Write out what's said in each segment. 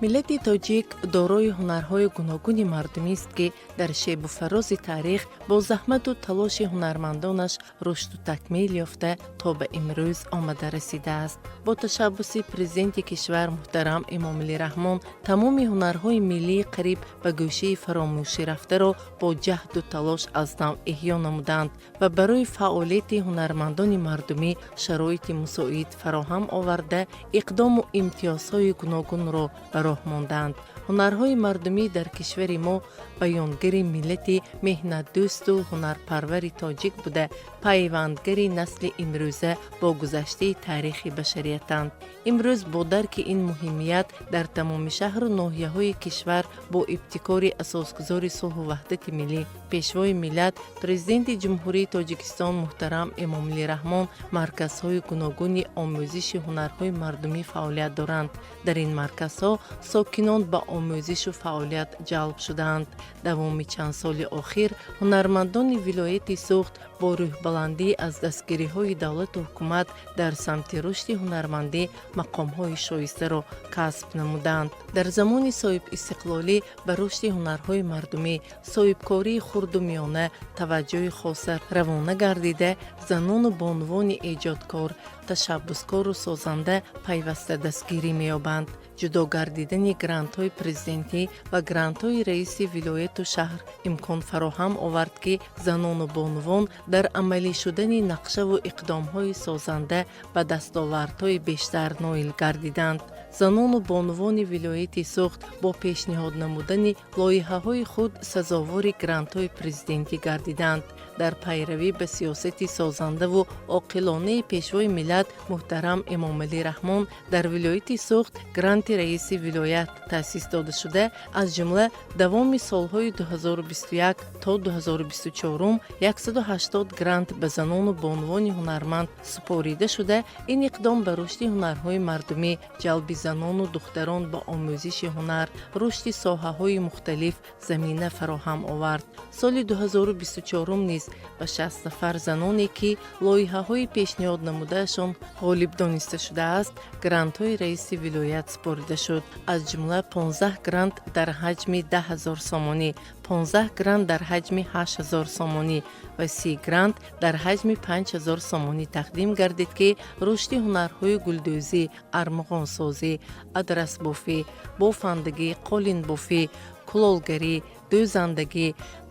Миллати тоҷик дорои ҳунарҳои гуногуни мардумист, ки дар шебу фарози таърих бо заҳмату талоши ҳунармандонаш рушду такмил ёфта, то ба имрӯз омада расидааст. Бо ташаббуси Президенти кишвар муҳтарам Эмомалӣ Раҳмон тамоми ҳунарҳои миллии қариб ба гӯшаи фаромӯшӣ рафтаро бо ҷаҳду талош аз нав эҳё намуданд ва барои фаъолияти ҳунармандони мардумӣ шароити мусоид фароҳам оварда, иқдому имтиёзҳои гуногунро ба роҳ монданд. Ҳунарҳои мардумӣ дар кишвари мо баёнгари миллати меҳнатдӯсту ҳунарпарвари тоҷик буда, пайвандгари насли имрӯза бо гузаштаи таърихи башариятанд. Имрӯз бо дарки ин муҳимият дар тамоми шаҳру ноҳияҳои кишвар бо ибтикори Асосгузори сулҳу ваҳдати миллӣ, Пешвои миллат, Президенти Ҷумҳурии Тоҷикистон муҳтарам Эмомалӣ Раҳмон марказҳои гуногуни омӯзиши ҳунарҳои мардумӣ фаъолият доранд. Дар ин марказҳо сокинон ба омӯзишу фаъолият ҷалб шудаанд. Давоми чанд соли охир ҳунармандони вилояти Суғд бо рӯҳбаландӣ аз дастгириҳои давлату ҳукумат дар самти рушди ҳунармандӣ мақомҳои шоистаро касб намуданд. Дар замони соҳибистиқлолӣ ба рушди ҳунарҳои мардумӣ, соҳибкории хурду миёна таваҷҷӯҳи хоса равона гардида, занону бонувони эҷодкор, ташаббускору созанда пайваста дастгирӣ меёбанд. Ҷудо гардидани грантҳои президентӣ ва грантҳои раиси вилояту шаҳр имкон фароҳам овард, ки занону бонувон дар амалӣ шудани нақшаву иқдомҳои созанда ба дастовардҳои бештар ноил гардиданд. Занону бонувони вилояти Суғд бо пешниҳод намудани лоиҳаҳои худ сазовори грантҳои президентӣ гардиданд. Дар пайравӣ ба сиёсати созандаву оқилонаи Пешвои миллат муҳтарам Эмомалӣ Раҳмон дар вилояти Суғд гранти раиси вилоят таъсис дода шуда, аз ҷумла давоми солҳои 2021 то 2024 180 грант ба занону бонувони ҳунарманд супорида шуда, ин иқдом ба рушди ҳунарҳои мардумӣ, ҷалби занону духтарон ба омӯзиши ҳунар, рушди соҳаҳои мухталиф замина фароҳам овард. Соли 2024 низ ба 60 нафар заноне, ки лоиҳаҳои пешниҳод намудаашон ғолиб дониста шудааст, грантҳои раиси вилоят супорида шуд. Аз ҷумла 15 грант дар ҳаҷми 10 ҳазор сомонӣ, 15 грант дар ҳаҷми 8 ҳазор сомонӣ ва 30 грант дар ҳаҷми 5 ҳазор сомонӣ тақдим гардид, ки рушди ҳунарҳои гулдӯзӣ, армуғонсозӣ, адрасбофӣ, бофандагӣ, қолинбофӣ, кулолгарӣ, дӯзандагӣ,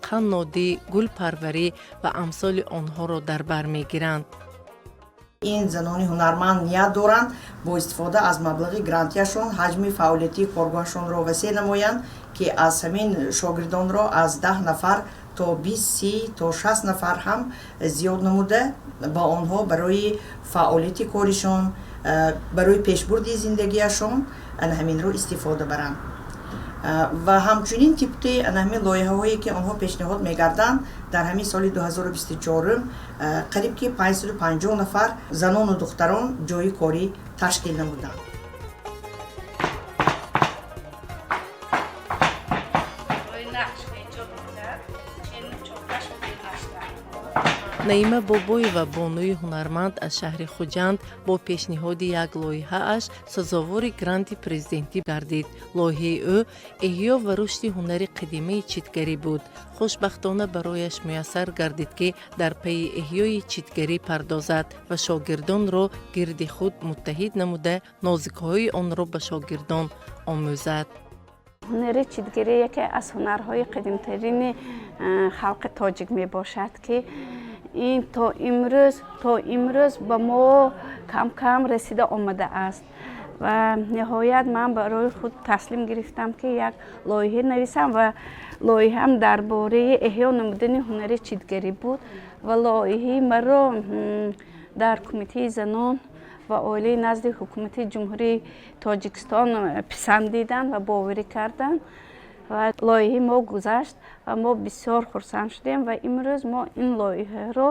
қаннодӣ, гулпарварӣ ва амсоли онҳоро дар бар мегиранд. Ин занони ҳунарманд ният доранд бо истифода аз маблағи грантияшон ҳаҷми фаъолияти коргоҳашонро васеъ намоянд, ки аз ҳамин шогирдонро аз 10 нафар то 20, 30 то 60 нафар ҳам зиёд намуда, ба онҳо барои фаъолияти коришон, барои пешбурди зиндагиашон ана ҳаминро истифода баранд. Ва ҳамчунин тибқи ана ҳамин лоиҳаҳое, ки онҳо пешниҳод мегарданд, дар ҳамин соли 2024 қариб ки 550 нафар занону духтарон ҷойи корӣ ташкил намуданд. Наима Бобоева, бонуи ҳунарманд аз шаҳри Хуҷанд, бо пешниҳоди як лоиҳааш сазовори гранти президентӣ гардид. Лоиҳаи ӯ эҳё ва рушди ҳунари қадимаи читгарӣ буд. Хушбахтона, барояш муяссар гардид, ки дар пайи эҳёи читгарӣ пардозад ва шогирдонро гирди худ муттаҳид намуда, нозикҳои онро ба шогирдон омӯзад. Ҳунари читгарӣ яке аз ҳунарҳои қадимтарини халқи тоҷик мебошад, ки ин то имрӯз ба мо кам-кам расида омадааст. Ва ниҳоят ман барои худ таслим гирифтам, ки як лоиҳа нависам, ва лоиҳаам дар бораи эҳё намудани ҳунари читгарӣ буд. Ва лоиҳаи маро дар Кумитаи занон ва оилаи назди Ҳукумати Ҷумҳурии Тоҷикистон писандиданд ва боварӣ карданд, ва лоиҳаи мо гузашт, ва мо бисёр хурсанд шудем. Ва имрӯз мо ин лоиҳаро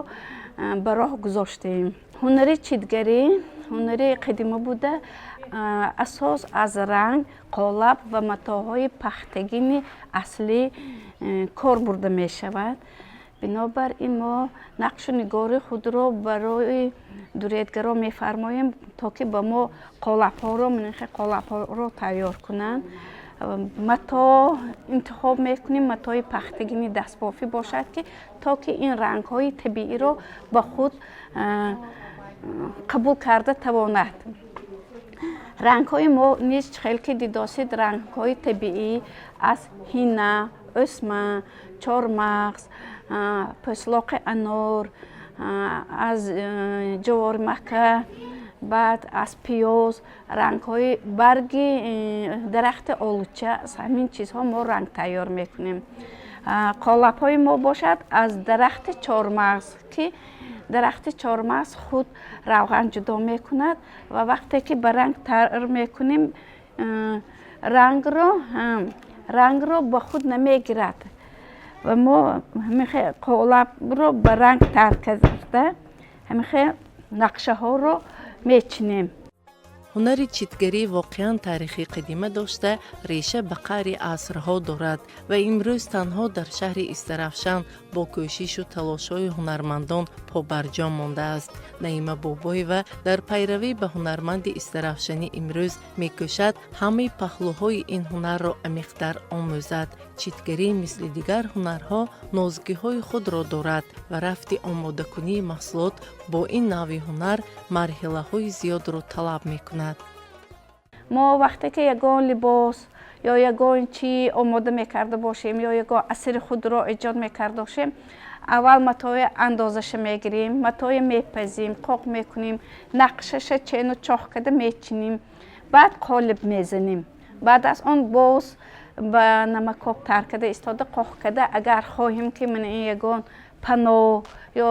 ба роҳ гузоштем. Ҳунари читгарӣ ҳунари қадима буда, асос аз ранг, қолаб ва матоъҳои пахтагини аслӣ кор бурда мешавад. Бинобар ин мо нақшу нигори худро барои дуредгаро мефармоем, то ки ба мо қолабҳоро, қолабҳоро тайёр кунанд. Мато интихоб мекунем, матои пахтагини дастбофӣ бошад, ки то ки ин рангҳои табииро ба худ қабул карда тавонад. Рангҳои мо низ, хел ки дидосид, рангҳои табиӣ аз ҳина, ӯсма, чормағз, пӯслоқи анор, аз ҷуворимакка, баъд аз пиёз, рангҳои барги дарахти олуча, аз ҳамин чизҳо мо ранг тайёр мекунем. Қолабҳои мо бошад аз дарахти чормағз, ки дарахти чормағз худ равған ҷудо мекунад ва вақте ки ба ранг тар мекунем, рангро ба худ намегирад ва мо ҳамихел қолабро ба ранг тар карда, ҳамихел нақшаҳоро мечинем. Ҳунари читгарӣ воқеан таърихи қадима дошта, реша ба қаъри асрҳо дорад ва имрӯз танҳо дар шаҳри Истаравшан бо кӯшишу талошҳои ҳунармандон побарҷо мондааст. Наима Бобоева дар пайравӣ ба ҳунарманди истаравшанӣ имрӯз мекӯшад ҳамаи паҳлӯҳои ин ҳунарро амиқтар омӯзад. Читгарӣ мисли дигар ҳунарҳо нозукиҳои худро дорад ва рафти омодакунии маҳсулот бо ин навъи ҳунар марҳилаҳои зиёдро талаб мекунад. Мо вақте ки ягон либос ё ягон чӣ омода мекарда бошем ё ягон асари худро эҷод мекарда бошем, аввал матои андозаша мегирем, матои мепазим, қоқ мекунем, нақшаша чену чоҳ карда мечинем, баъд қолиб мезанем. Баъд аз он боз ба намакоб тар карда истода, қоқ карда, агар хоҳем ки мана ин ягон пано ё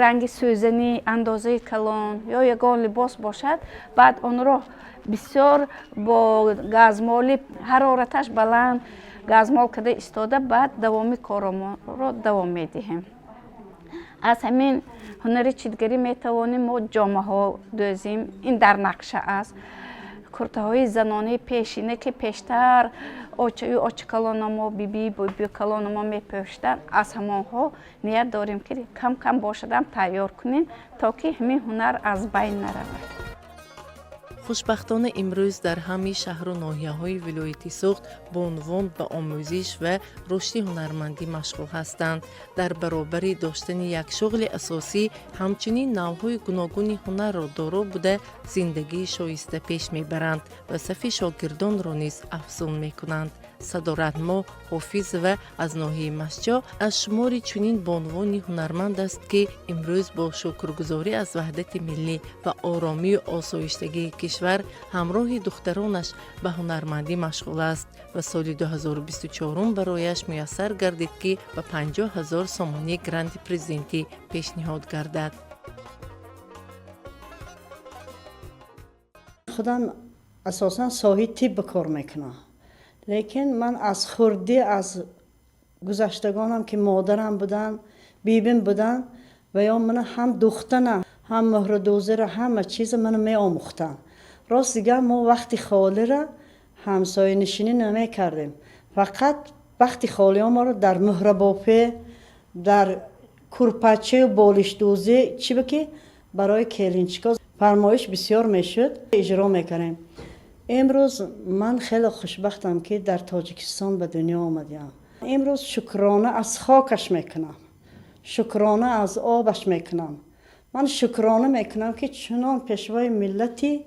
ранги сӯзанӣ андозаи калон ё ягон либос бошад, баъд онро бисёр бо газмоли ҳарораташ баланд газмол карда истода, баъд давоми коромонро давом медиҳем. Аз ҳамин ҳунари читгарӣ метавонем мо ҷомаҳо дӯзем. Ин дар нақша аст. Куртаҳои занонаи пешина, ки пештар очаю очакалонамо, биби бибикалонамо мепӯшиданд, аз ҳамонҳо ният дорем, ки кам кам бошадам тайёр кунем, то ки ҳамин ҳунар аз байн наравад. Хушбахтона, имрӯз дар ҳамаи шаҳру ноҳияҳои вилояти Суғд бонувон ба омӯзиш ва рушди ҳунармандӣ машғул ҳастанд. Дар баробари доштани як шуғли асосӣ, ҳамчунин навъҳои гуногуни ҳунарро доро буда, зиндагии шоиста пеш мебаранд ва сафи шогирдонро низ афзун мекунанд. Садоратмо Ҳофизова аз ноҳияи Мастчоҳ аз шумори чунин бонувони ҳунарманд аст, ки имрӯз бо шукргузорӣ аз ваҳдати миллӣ ва оромию осоиштагии кишвар ҳамроҳи духтаронаш ба ҳунармандӣ машғул аст ва соли 2024 барояш муяссар гардид, ки ба 50 ҳазор сомонӣ гранти президентӣ пешниҳод гардад. Худам асосан соҳаи тиб кор мекунам, лекин ман аз хурдӣ, аз гузаштагонам, ки модарам буданд, бибим буданд, ва ё мана ҳам духтана, ҳам муҳрудӯзира, ҳама чиза мана меомӯхтанд. Рост дигар, мо вақти холира ҳамсоянишинӣ намекардем, фақат вақти холиҳо моро дар муҳрабофе, дар курпачаю болишдӯзӣ, чӣ ба ки барои келинчико фармоиш бисёр мешуд, иҷро мекардем. Имрӯз ман хеле хушбахтам, ки дар Тоҷикистон ба дунё омадаам. Имрӯз шукрона аз хокаш мекунам, шукрона аз обаш мекунам. Ман шукрона мекунам, ки чунон пешвои миллати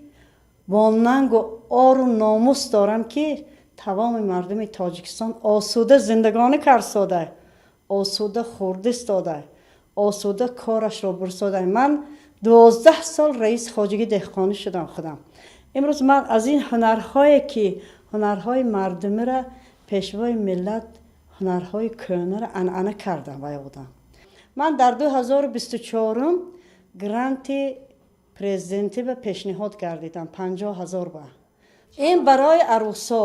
бо нангу ору номус дорам, ки тамоми мардуми Тоҷикистон осуда зиндагонӣ карсода, осуда хӯрдистода, осуда корашро бурсода. Ман 12 сол раиси хоҷагии деҳқонӣ шудам худам. Имрӯз ман аз ин ҳунарҳое, ки ҳунарҳои мардумиро пешвои миллат, ҳунарҳои кӯҳнаро анъана кардам ва ёдам. Ман дар 2024 гранти президентӣ ба пешниҳод гардидам, 50 000 ба. Ин барои арӯсо,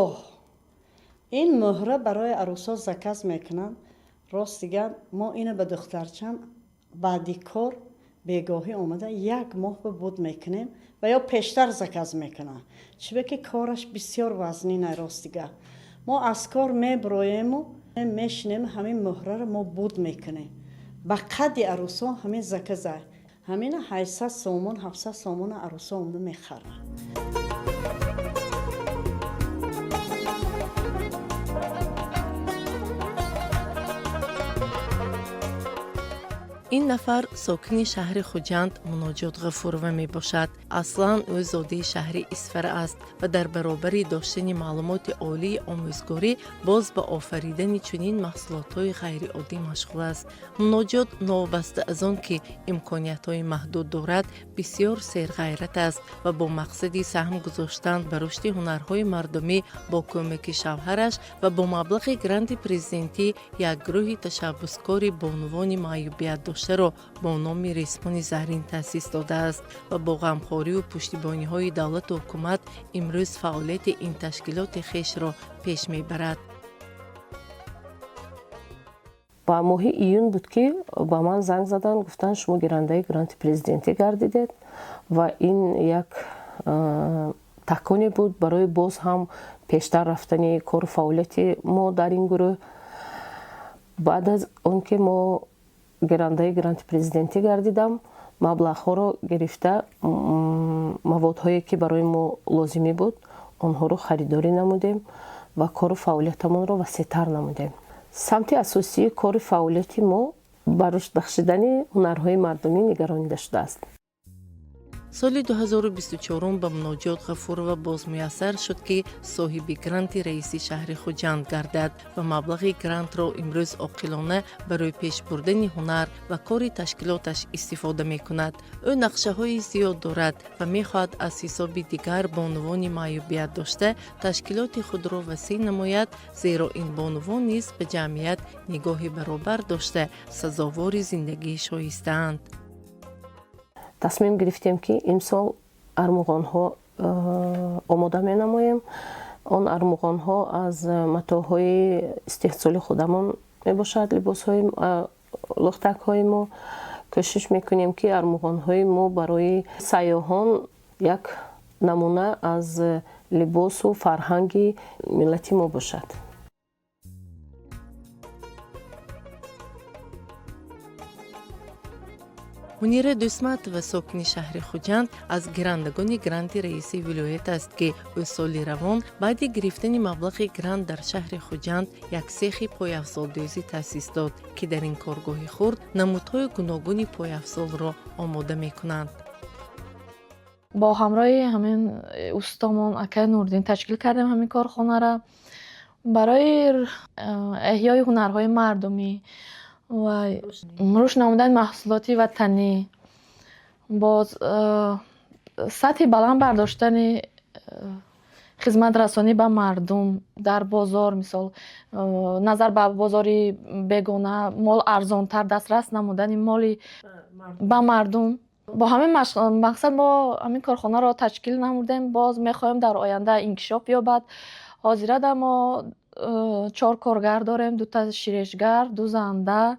ин муҳра барои арӯсо заказ мекунам. Рост дигар, мо ина ба духтарчам баъди кор бегоҳӣ омада як моҳ ба буд мекунем ва ё пештар заказ мекунам, чиба ки кораш бисёр вазнин. Рост дигар, мо аз кор меброему мешинем, ҳамин муҳраро мо буд мекунем. Ба қадди арӯсо ҳамин заказа, ҳамина 800 сомон, 700 сомона арӯсо омада мехарад. Ин нафар сокини шаҳри Хуҷанд Муноҷот Ғафурова мебошад. Аслан ӯ зодаи шаҳри Исфара аст ва дар баробари доштани маълумоти олии омӯзгорӣ боз ба офаридани чунин маҳсулотҳои ғайриоддӣ машғул аст. Муноҷот новобаста аз он ки имкониятҳои маҳдуд дорад, бисёр серғайрат аст ва бо мақсади саҳм гузоштан ба рушди ҳунарҳои мардумӣ бо кӯмаки шавҳараш ва бо маблағи гранти президентӣ як гурӯҳи ташаббускори бонувони маъюбият доштаро бо номи Ресмони зарин таъсис додааст ва бо ғамхорию пуштибониҳои давлату ҳукумат имрӯз фаъолияти ин ташкилоти хешро пеш мебарад. Ба моҳи июн буд, ки ба ман занг заданд, гуфтанд, шумо гирандаи гранти президентӣ гардидед, ва ин як таконе буд барои боз ҳам пештар рафтани кору фаъолияти мо дар ин гурӯҳ. Баъд аз он ки мо гирандаи гранти президентӣ гардидам, маблағҳоро гирифта, маводҳое ки барои мо лозимӣ буд, онҳоро харидорӣ намудем ва кору фаъолиятамонро васеътар намудем. Самти асосии кори фаъолияти мо ба рушд бахшидани ҳунарҳои мардумӣ нигаронида шудааст. Соли 2024 ба Муноҷот Ғафурова боз муяссар шуд, ки соҳиби гранти раиси шаҳри Хуҷанд гардад ва маблағи грантро имрӯз оқилона барои пеш бурдани ҳунар ва кори ташкилоташ истифода мекунад. Ӯ нақшаҳои зиёд дорад ва мехоҳад аз ҳисоби дигар бонувони маъюбият дошта ташкилоти худро васеъ намояд, зеро ин бонувон низ ба ҷамъият нигоҳи баробар дошта, сазовори зиндагии шоистаанд. Тасмим гирифтем, ки имсол армуғонҳо омода менамоем. Он армуғонҳо аз матоъҳои истеҳсоли худамон мебошад, либосҳои лухтакҳои мо. Кӯшиш мекунем, ки армуғонҳои мо барои сайёҳон як намуна аз либосу фарҳанги миллати мо бошад. Мунира Дӯстматова, сокини шаҳри Хуҷанд, аз гирандагони гранти раиси вилоят аст, ки ӯ соли равон баъди гирифтани маблағи грант дар шаҳри Хуҷанд як сехи пойафзолдӯзӣ таъсис дод, ки дар ин коргоҳи хурд намудҳои гуногуни пойафзолро омода мекунанд. Бо ҳамроҳи ҳамин устомон акай Нурдин ташкил кардем ҳамин корхонара барои эҳёи ҳунарҳои мардумӣ ва рушд намудани маҳсулоти ватанӣ, боз сатҳи баланд бардоштани хизматрасонӣ ба мардум дар бозор, мисол, назар ба бозори бегона мол арзонтар дастрас намудани моли ба мардум. Бо ҳамин мақсад мо ҳамин корхонаро ташкил намудем. Боз мехоҳем дар оянда инкишоф ёбад. Ҳозирада мо чор коргар дорем: дута ширешгар, ду занда.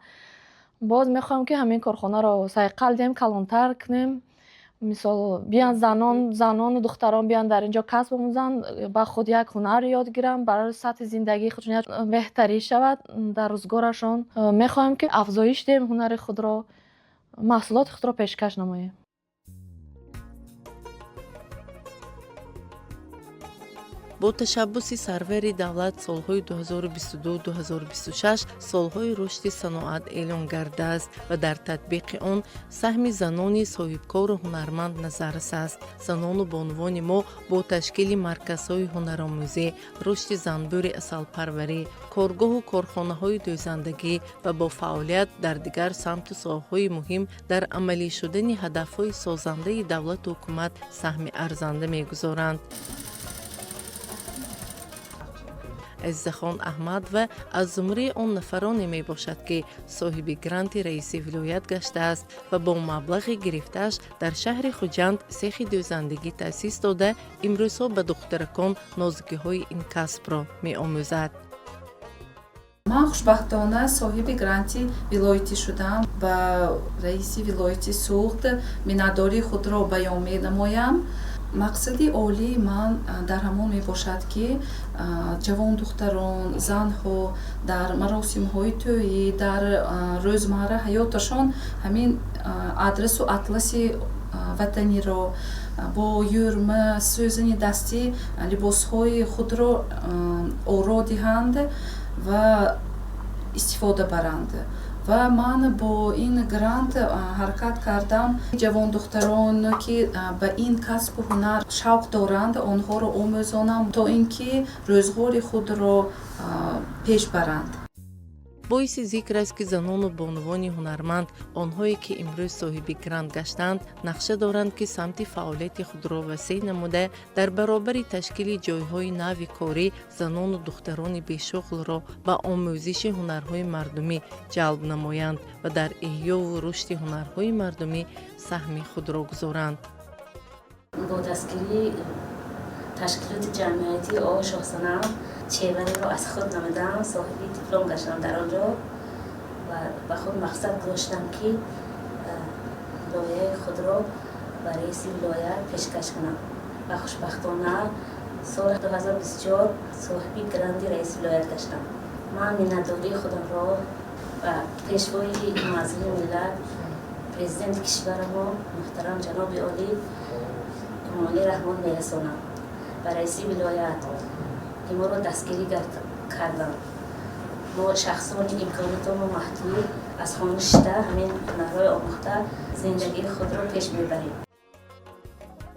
Боз мехоҳем, ки ҳамин корхонаро сайқал диҳем, калонтар кунем. Мисол, биён занон, занону духтарон биён дар ин ҷо касб омӯзанд, ба худ як ҳунар ёд гиранд, барои сатҳи зиндагии худшон як беҳтарӣ шавад дар рӯзгорашон. Мехоҳем, ки афзоиш диҳем ҳунари худро, маҳсулоти худро пешкаш намоем. Бо ташаббуси сарвари давлат солҳои 2022-2026 солҳои рушди саноат эълон гардааст ва дар татбиқи он саҳми занони соҳибкору ҳунарманд назаррас аст. Занону бонувони мо бо ташкили марказҳои ҳунаромӯзӣ, рушди занбӯри асалпарварӣ, коргоҳу корхонаҳои дӯзандагӣ ва бо фаъолият дар дигар самту соҳаҳои муҳим дар амалӣ шудани ҳадафҳои созандаи давлату ҳукумат саҳми арзанда мегузоранд. Азизахон Аҳмадова аз зумраи он нафароне мебошад, ки соҳиби гранти раиси вилоят гаштааст ва бо маблағи гирифтааш дар шаҳри Хуҷанд сехи дӯзандагӣ таъсис дода, имрӯзҳо ба духтаракон нозукиҳои ин касбро меомӯзад. Ман хушбахтона соҳиби гранти вилоятӣ шудам. Ба раиси вилояти Суғд миннатдории худро баён менамоям. Мақсади олии ман дар ҳамон мебошад, ки ҷавондухтарон, занҳо дар маросимҳои тӯйӣ, дар рӯзмарра ҳаёташон ҳамин адресу атласи ватаниро бо юрма, сӯзани дастӣ либосҳои худро оро диҳанд ва истифода баранд. Ва ман бо ин грант ҳаракат кардам ҷавондухтарон, ки ба ин касбу ҳунар шавқ доранд, онҳоро омӯзонам, то ин ки рӯзғори худро пеш баранд. Боиси зикр аст, ки занону бонувони ҳунарманд, онҳое ки имрӯз соҳиби грант гаштанд, нақша доранд, ки самти фаъолияти худро васеъ намуда, дар баробари ташкили ҷойҳои нави корӣ занону духтарони бешуғлро ба омӯзиши ҳунарҳои мардумӣ ҷалб намоянд ва дар эҳёву рушди ҳунарҳои мардумӣ саҳми худро гузоранд. Бо дастгирии ташкилоти ҷамъиятии О Шоҳсанам чевареро аз худ намудам, соҳиби диплом гаштам дар он ҷо ва ба худ мақсад гузоштам, ки лоиҳаи худро ба раиси вилоят пешкаш кунам ва хушбахтона соли 2024 соҳиби гранти раиси вилоят гаштам. Ман миннатдории худамро ба пешвои муаззами миллат, президенти кишварамон муҳтарам ҷаноби олӣ Эмомалӣ Раҳмон мерасонам, ба раиси вилоят, ки моро дастгирӣ карданд. Мо шахсони имконотомо маҳдуд аз хона шида ҳамин ҳунарҳои омӯхта зиндагии худро пеш мебарем.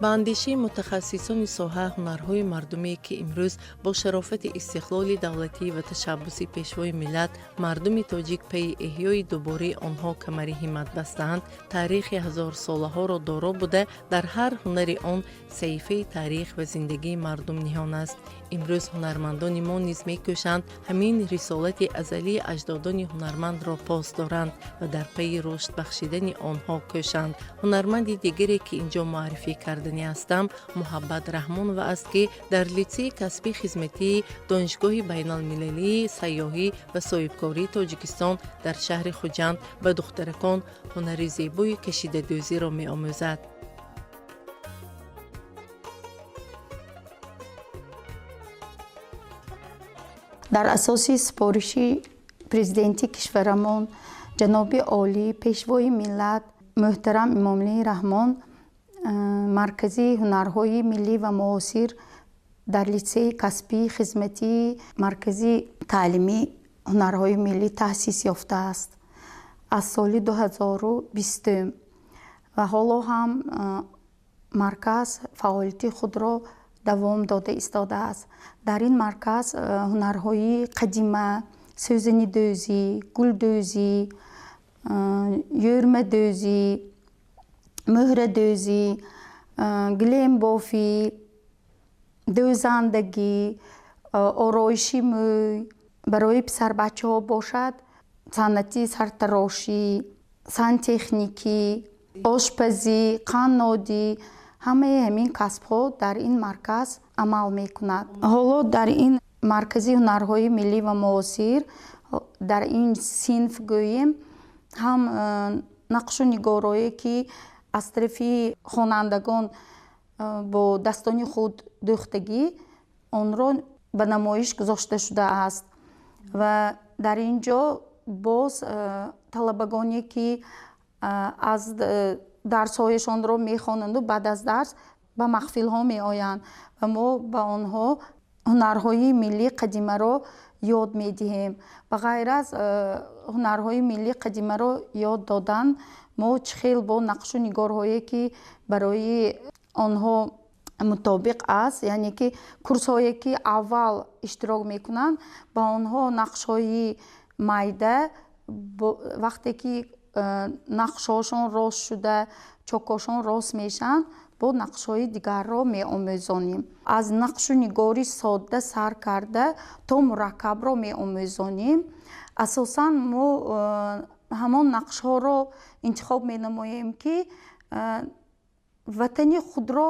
Ба андешаи мутахассисони соҳа, ҳунарҳои мардумие, ки имрӯз бо шарофати истиқлоли давлатӣ ва ташаббуси пешвои миллат мардуми тоҷик пайи эҳёи дубораи онҳо камари ҳиммат бастаанд, таърихи ҳазорсолаҳоро доро буда, дар ҳар ҳунари он саҳифаи таърих ва зиндагии мардум ниҳон аст. Имрӯз ҳунармандони мо низ мекӯшанд ҳамин рисолати азалии аҷдодони ҳунармандро пос доранд ва дар пайи рушд бахшидани онҳо кӯшанд. Ҳунарманди дигаре, ки инҷо муаррифӣ кардани ҳастам, Муҳаббат Раҳмонова аст, ки дар литсеи касбии хизматии Донишгоҳи байналмилалии сайёҳӣ ва соҳибкории Тоҷикистон дар шаҳри Хуҷанд ба духтаракон ҳунари зебои кашидадӯзиро меомӯзад. Дар асоси супориши президенти кишварамон ҷаноби олӣ, пешвои миллат муҳтарам Эмомалӣ Раҳмон, маркази ҳунарҳои миллӣ ва муосир дар литсеи касбии хизматии маркази таълимии ҳунарҳои миллӣ таъсис ёфтааст аз соли 2020 ва ҳоло ҳам марказ фаъолияти худро давом дода истодааст. Дар ин марказ ҳунарҳои қадима, сӯзанидӯзӣ, гулдӯзӣ, юрмадӯзӣ, мӯҳрадӯзӣ, гилембофӣ, дӯзандагӣ, ороиши мӯй, барои писарбачаҳо бошад санъати сартарошӣ, сантехникӣ, ошпазӣ, қаннодӣ, ҳамаи ҳамин касбҳо дар ин марказ амал мекунад. Ҳоло дар ин маркази ҳунарҳои миллӣ ва муосир дар ин синф гӯем ҳам нақшу нигорое, ки аз тарафи хонандагон бо дастони худ дӯхтагӣ, онро ба намоиш гузошта шудааст ва дар ин ҷо боз талабагоне, ки аз дарсҳояшонро мехонанду баъд аз дарс ба маҳфилҳо меоянд ва мо ба онҳо ҳунарҳои миллии қадимаро ёд медиҳем. Ба ғайр аз ҳунарҳои миллии қадимаро ёд додан, мо чӣ хел бо нақшу нигорҳое, ки барои онҳо мутобиқ аст, яъне ки курсҳое, ки аввал иштирок мекунанд, ба онҳо нақшҳои майда, вақте ки нақшҳошон рост шуда, чокҳошон рост мешаванд, бо нақшҳои дигарро меомӯзонем. Аз нақшу нигори содда сар карда то мураккабро меомӯзонем. Асосан мо ҳамон нақшҳоро интихоб менамоем, ки ватани худро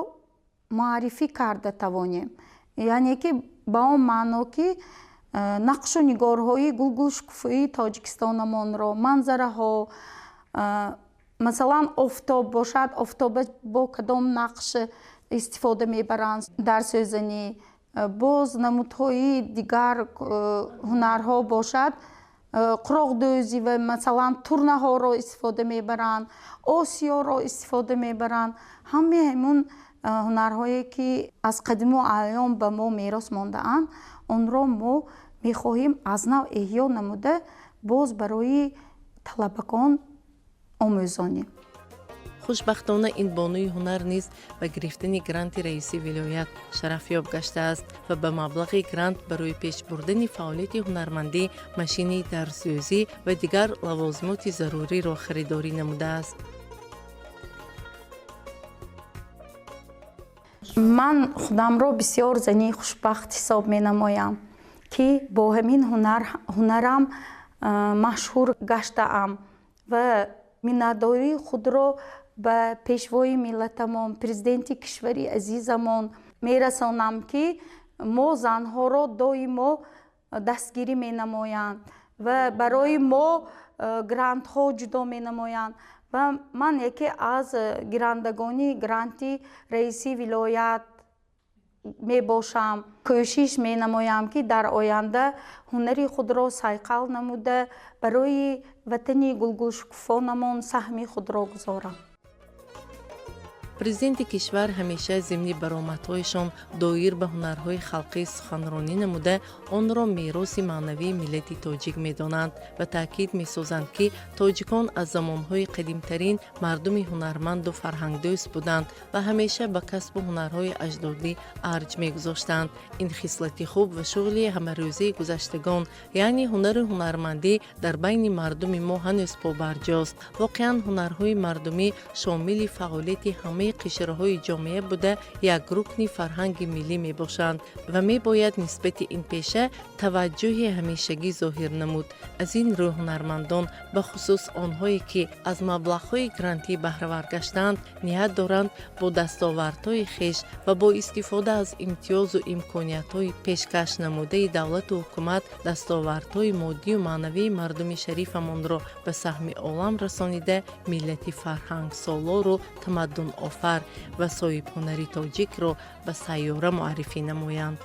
муаррифӣ карда тавонем, яъне ки ба он маъно, ки нақшу нигорҳои гулгулшукуфоии Тоҷикистонамонро, манзараҳо, масалан офтоб бошад, офтоба бо кадом нақш Истифода мебаранд дар сӯзанӣ. Боз намудҳои дигар ҳунарҳо бошад, қуроқдӯзӣ ва, масалан, турнаҳоро истифода мебаранд, осиёро истифода мебаранд. Ҳамаи ҳамун ҳунарҳое, ки аз қадиму айём ба мо мерос мондаанд, онро мо мехоҳем аз нав эҳё намуда, боз барои талабагон омӯзонем. Хушбахтона, ин бонуи ҳунар низ ба гирифтани гранти раиси вилоят шарафёб гаштааст ва ба маблағи грант барои пеш бурдани фаъолияти ҳунармандӣ машини дарзӯзӣ ва дигар лавозимоти заруриро харидорӣ намудааст. Ман худамро бисёр зани хушбахт ҳисоб менамоям, ки бо ҳамин ҳунарам машҳур гаштаам ва миннатдории худро ба пешвои миллатамон, президенти кишвари азизамон мерасонам, ки мо занҳоро доимо дастгирӣ менамоянд ва барои мо грантҳо ҷудо менамоянд. Ва ман яке аз гирандагони гранти раиси вилоят мебошам. Кӯшиш менамоям, ки дар оянда ҳунари худро сайқал намуда, барои ватани гулгулшукуфонамон саҳми худро гузорам. Президенти кишвар ҳамеша зимни баромадҳояшон доир ба ҳунарҳои халқӣ суханронӣ намуда, онро мероси маънавии миллати тоҷик медонанд ва таъкид месозанд, ки тоҷикон аз замонҳои қадимтарин мардуми ҳунарманду фарҳангдӯст буданд ва ҳамеша ба касбу ҳунарҳои аҷдодӣ арҷ мегузоштанд. Ин хислати хуб ва шуғли ҳамарӯзаи гузаштагон, яъне ҳунару ҳунармандӣ, дар байни мардуми мо ҳанӯз побарҷост. Воқеан, ҳунарҳои мардумӣ шомили фаъолияти ҳамаи қишрҳои ҷомеа буда, як рукни фарҳанги миллӣ мебошанд ва мебояд нисбати ин пеша таваҷҷӯҳи ҳамешагӣ зоҳир намуд. Аз ин рӯ ҳунармандон, бахусус онҳое, ки аз маблағҳои грантӣ баҳравар гаштаанд, ният доранд бо дастовардҳои хеш ва бо истифода аз имтиёзу имкониятҳои пешкаш намудаи давлату ҳукумат дастовардҳои моддию маънавии мардуми шарифамонро ба саҳми олам расонида, миллати фарҳангсолору тамаддунофар ва соҳибҳунари тоҷикро ба сайёра муаррифӣ намоянд.